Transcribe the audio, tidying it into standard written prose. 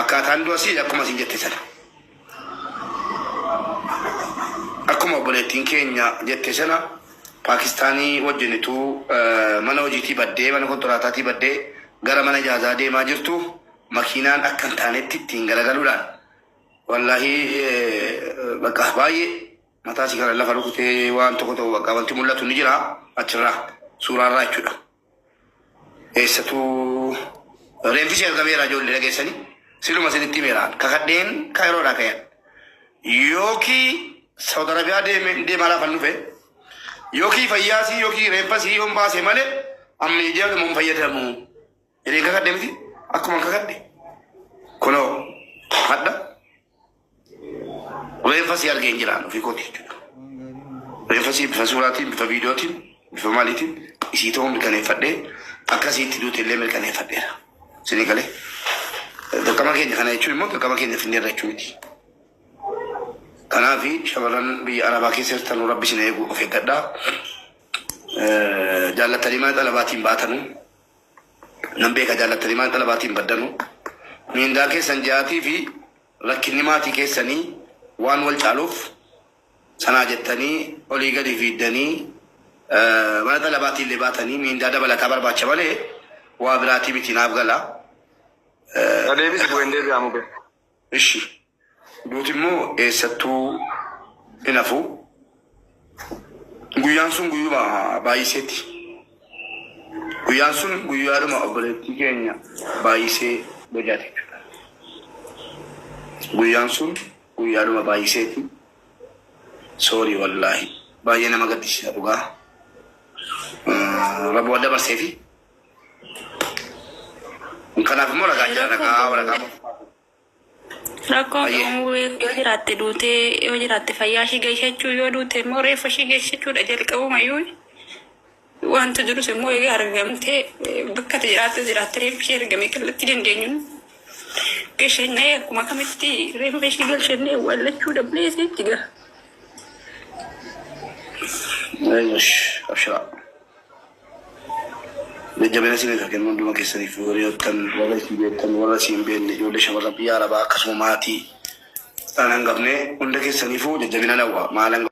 Akkaataan du'asii akkuma isin jette sana. Akkuma obboleettiin keenya jette sana Paakistaanii wajjin utuu mana hojiitii baddee mana kontiraataatii baddee gara mana ijaazaa deemaa jirtu makiinaan akka hin taanetti ittiin garagaluudhaan wallaahi bakka baay'ee mataa isii kana lafa rukutee waan tokko tokko bakka wanti mul'atu ni jira achirraa suuraarraa jechuudha. Eessatuu reenfi ishee argameera ijoollee dhageessanii siluma isinitti himeera kakadheen kaayiroodhaa ka'e yookiin Saudi Arabiyaa deeme deemaa laafan dhufe yookiin fayyaasii yookiin reenfasii yoon baase malee amma miidiyaa hin fayyadamu jedheen kakadhe miti akkuma kakadhe kunoo hadha Reeffa si argee hin jiraan ofii kooti jechuudha. Reeffa si bifa suuraatiin, bifa viidiyootiin, bifa maaliitiin isii ta'uu mirkaneeffadhee akka isii itti duute illee mirkaneeffadheera. Isinii galee. Dirqama keenya kana jechuun immoo dirqama keenya finneerra jechuu miti. Kanaaf shamarran biyya Arabaa keessa jirtan rabbi isin eegu of eeggadhaa. Jaallattanii mana xalabaatiin baatanu. Nan beeka jaallattanii mana xalabaatiin baddanu. Miindaa keessan ji'aatii fi Rakkinni maatii keessanii waan wal caaluuf sanaa jettanii olii gadi fiiddanii mana xalabaatii illee baatanii miindaa dabalataa barbaacha malee waa biraatii miti naaf gala. Na deebisi bu'een deebi'aa mube. Ishi. Duuti immoo eessattuu hin hafu. Guyyaan sun guyyuma baay'iseeti. Guyyaan sun guyyaadhuma obboleettii keenya baay'isee bojaati jechuudha. Guyyaan sun guyyaadhuma baay'iseeti. Soorii wallaahi baay'ee nama gaddisiisa dhugaa. Rabbi waan dabarseefi. Kanaaf immoo ragaa jira ragaa waraqaa. Rakkoon Ayyee. qabu yoo jiraatte duutee yoo jiraatte fayyaa ishii geeshachuu yoo duute immoo reeffa ishii geeshachuudha jalqabumayyuu wanta jirus immoo egaa argamtee bakka ati jiraatte jiraatte reeffi ishee argame kallattii dandeenyuun geeshannee akkuma kamitti reeffa ishii galchannee awwaallachuudha please jechi gaa. Ayyosh abshiraa. Jajjabina isiniif haa kennu hunduma keessaniif hiriyoottan warra isin beektan warra isin hin beekne ijoollee shamarran biyya arabaa akkasuma maatii isaan hangafne hunda keessaniifuu jajjabina hawwa maalan.